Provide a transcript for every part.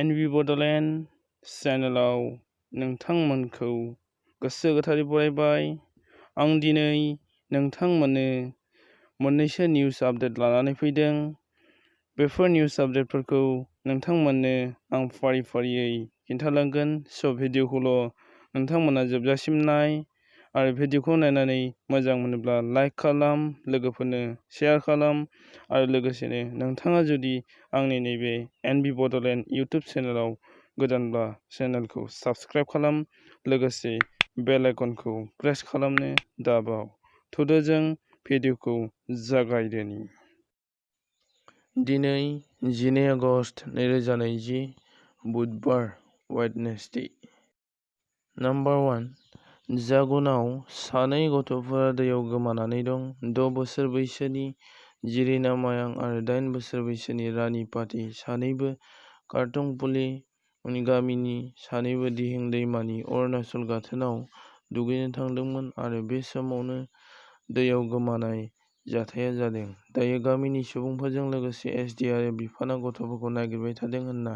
एनबि बड'लेण्ड चेनेलाव नोंथांमोनखौ गोसो गोथारै बरायबाय। आं दिनै नोंथांमोननो मोननैसो निउस आपडेट लानानै फैदों। बेफोर निउस आपडेटफोरखौ नोंथांमोननो आं फारि फारियै खिन्थालांगोन। स' भिडिअखौल' नोंथांमोना जोबजासिम नाय आरो भिडिअखौ नायनानै मोजां मोनोब्ला लाइक खालाम, लोगोफोरनो शेयार खालाम आरो लोगोसेनो नोंथाङा जुदि आंनि नैबे एनबि बड'लेण्ड इउटुब चेनेलाव गोदानब्ला चेनेलखौ साबस्क्राइब खालाम, लोगोसे बेल आइकनखौ प्रेस खालामनो दाबाव। थुदो जों भिडिअखौ जागायदोनि। दिनै 12 आगस्ट 2020 बुधबार वेडनेसडे। नाम्बार 1 जागुनाव सानै गथ'फोरा दैयाव गोमानानै दं। 6 बोसोर बैसोनि जिरिना मायां आरो 8 बोसोर बैसोनि रानी पाति सानैबो कार्तंपुली गामिनि। सानैबो दिहिं दैमानि अरुणाचल गाथोनाव दुगैनो थांदोंमोन आरो बे समावनो दैयाव गोमानाय जाथाया जादों। दायो गामिनि सुबुंफोरजों लोगोसे एसडि आरो बिफाना गथ'फोरखौ नागिरबाय थादों होनना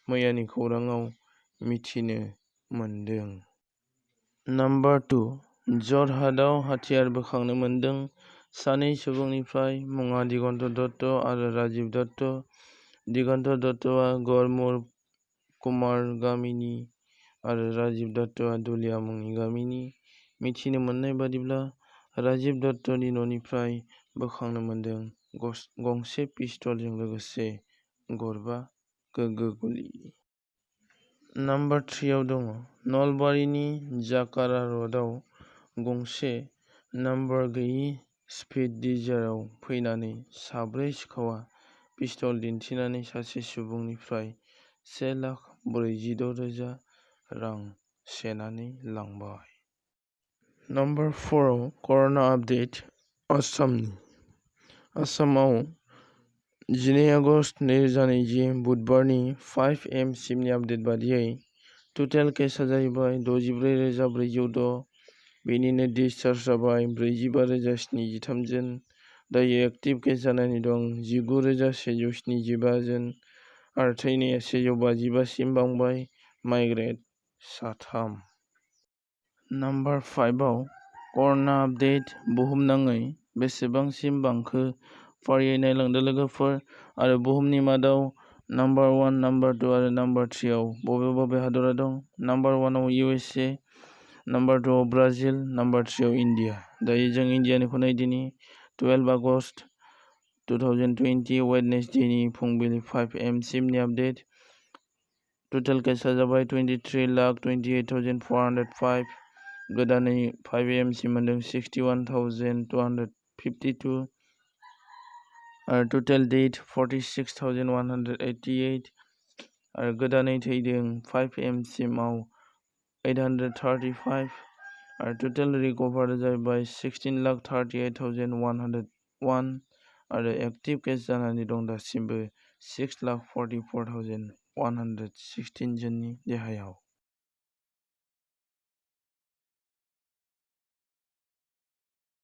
मैयानि खौराङाव मिथिनो मोन्दों। नाम्बार 2 जरहाटआव हाथियार बोखांनो मोन्दों। सानै सुबुंनिफ्राय मुङा दिगन्त दत्त आरो राजीव दत्त। दिगन्त दत्तआ गरमुर कुमार गामिनि आरो राजीव दत्तआ दुलिया मुंनि गामिनि। मिथिनो मोननाय बादिब्ला राजीव दत्तनि न'निफ्राय बोखांनो मोन्दों गंसे पिस्तलजों लोगोसे गरबा गोगो गुलि। नाम्बार 3 आव दङ नलबारिनि जाकारा र'डआव गंसे नाम्बार गैयि स्पिड डिजायारआव फैनानै साब्रै सिखावआ पिस्तल दिन्थिनानै सासे सुबुंनिफ्राय 1,46,000 रां सेनानै लांबाय। नाम्बार 4 आव कर'ना आपडेट आसामाव 12 आगस्ट 2020 बुधबारनि 5 AM सिमनि आपडेट बादियै टटेल केसआ जाहैबाय 64,406। बेनिनो डिसचार्ज जाबाय 45,073 जोन। दायो एक्टिभ केस जानानै दं 19,175 जोन आरो थैनाया 155 सिम बांबाय। माइग्रेट 3। नाम्बार 5 आव कर'ना आपडेट बुहुमनाङै बेसेबांसिम बांखो फारियै नायलांदो लोगोफोर आरो बुहुमनि मादाव नाम्बार 1, नाम्बार 2 आरो नाम्बार 3 आव बबे बबे हादरा दं। नाम्बार 1 आव USA, नाम्बार 2 आव ब्राजिल, नाम्बार 3 आव इन्डिया। दायो जों इन्डियानिखौ नायदिनि। 12 आगस्ट 2020 वेडनेसडेनि फुंबिलि 5 AM सिमनि आपडेट। टटेल केसआ जाबाय 23,28,405। गोदानै 5 AM सिम मोन्दों 61,252 आरो टटेल डेथ 46,188 आरो गोदानै थैदों 5 AM सिमाव 835 आरो टटेल रिकभार जाहैबाय 16,38,101 आरो एक्टिभ केस जानानै दं दासिमबो 6,44,116 जननि देहायाव।